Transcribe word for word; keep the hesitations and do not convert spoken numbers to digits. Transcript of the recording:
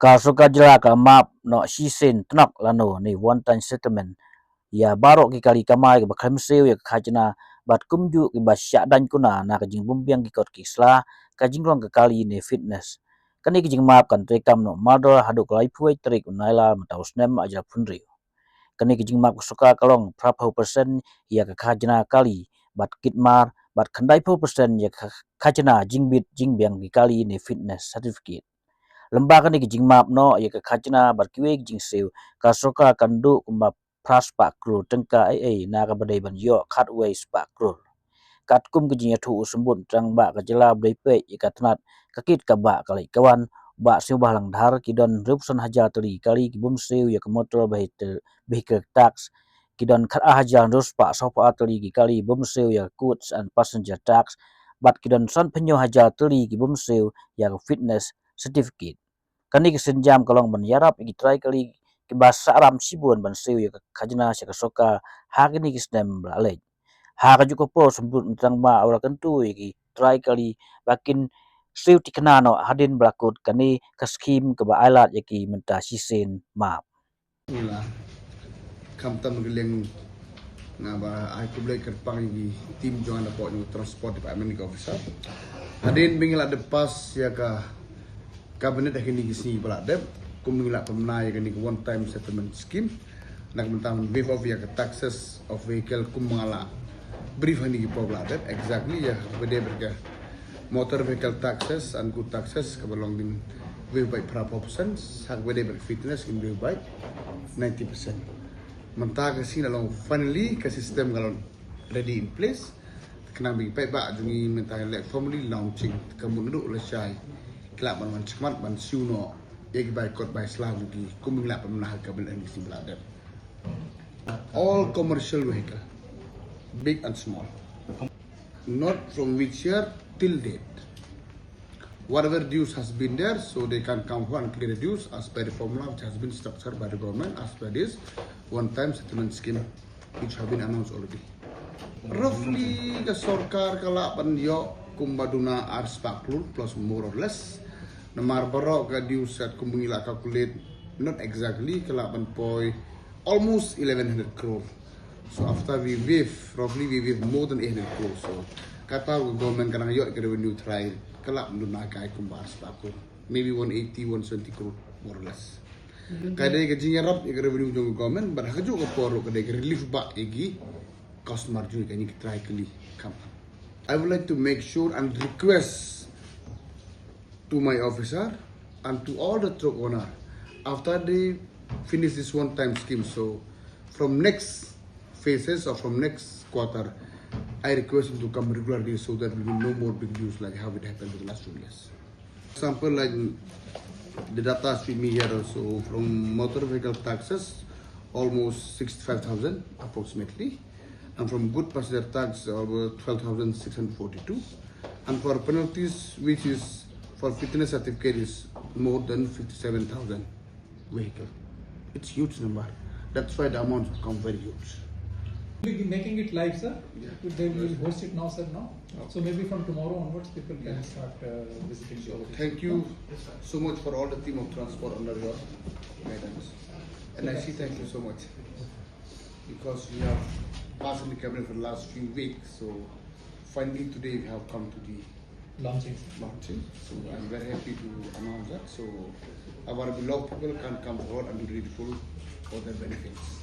Ka sorkar jylla ka map noh shisien tnok lano ne one time settlement ïa baroh ki kali kamai kiba khlem siew ïa ka khajna bad kumjuh kiba shah daiñ kuna na ka jingbymbiang ki kot ki sla, ka jingrong ka kali ne fitness. Kane ka jingmap kan treikam noh mardor haduh ka laiphew tarik u Nailar mynta u snem arhajar arphew hynriew. Kane ka jingmap ka sorkar ka long phraphew percent ïa ka khajna kali bad kit mar bad khyndaiphew percent ïa ka khajna jingbit jingbiang ki kali ne fitness certificate. Lymda kane ka jingmap noh ïa ka khajna bad kiwei ki jingsiew, ka sorkar kan duh kumba phra spah klur tyngka ei ei na kaba dei ban ïoh khatwei spah klur. Katkum ka jingïathuh u Symbud Trangbah ka jylla ba dei peit ïa ka tnat ka kit kaba ka leit ka wan, Bah Sniawbhalang Dhar, ki don hynriewphew san hajar tylli ki kali ki bym siew ïa ka motor vehicle, vehicle tax, ki don khatar hajar hynriew spah sawphew ar tylli ki kali bym siew ïa ka goods and passenger tax, bad ki don sanphew hynñiew hajar tylli ki bym siew ïa ka fitness certificate. Kane ka sienjam ka long ban ïarap ïa ki trai kali kiba sahram shibun ban siew ïa ka khajna sha ka sorkar ha kine ki snem ba la leit. Ha kajuh ka por Symbud Trangbah u la kyntu ïa ki trai kali ba kin siew thikna noh hadien ba la kut kane ka skhim kaba ailad ïa ki mynta shisien map. Ïa la, khamtam ka liang nga ba ai khublei kyrpang ïa ki team jong nga napoh jong Transport Department ki officer. Hadien ba ngi la dep pass ïa ka Cabinet ha kine ki sngi ba la dep, kum ba ngi la pynbna ïa kane ka one time settlement scheme. Na ka bynta ban waive off ïa ka taxes of vehicle kum ba nga la brief ha kine ki por ba la dep, exactly ïa kaba dei bad ka motor vehicle taxes and good taxes kaba long kin waive by phraphew percent, ha kaba dei bad ka fitness kin waive by ninety percent. Mynta ka sngi la long finally ka system ka long ready in place. Khnang ba ki paidbah jong ngi mynta ngi leh formally launching, ka mut naduh lashai ki lah ban wan shakhmat ban siew noh ïa ki bai kot bai sla jong ki kum ba ngi la pynbna ha ka Cabinet ha kine ki sngi ba la dep. All commercial vehicle, big and small, not from which year till date. Whatever dues has been there, so they can come forward and clear the dues as per the formula which has been structured by the government as per this one-time settlement scheme which have been announced already. Roughly, ka sorkar ka lah ban ïoh kumba duna ar spah klur plus more or less. Namar baroh ka dues kum ba ngi la calculate, not exactly, ka lah ban poi almost eleven hundred crore. So after we waive, roughly we waive more than eight hundred crore. So kata ka government ka nang ïoh ka revenue trai ka lah ban duna kai kumba ar spah klur. Maybe one eighty, one seventy crore, more or less. Ka dei ka jingïarap ïa ka revenue jong ka government, bad ha kajuh ka por ruh ka dei ka relief bah ïa ki customer jong ngi, kane ki trai kali. Kam, I would like to make sure and request to my officer and to all the truck owner, after they finish this one time scheme, so from next phases or from next quarter, I request them to come regularly so that we will no more big dues like how it happened in the last two years. Example, like, the data with me here also, from motor vehicle taxes, almost sixty-five thousand approximately, and from good passenger tax, over twelve thousand six hundred forty-two, and for penalties, which is for fitness certificate, is more than fifty-seven thousand vehicle. It's huge number. That's why the amounts become very huge. We'll be making it live, sir. Yeah. They will host it now, sir, now. So maybe from tomorrow onwards, people can start, uh, visiting the office. Thank you so much for all the team of transport under your guidance. And I say thank you so much because we have passed in the cabinet for the last few weeks. So finally today we have come to the launching. Launching. So I'm very happy to announce that. So our beloved people can come forward and be grateful for their benefits.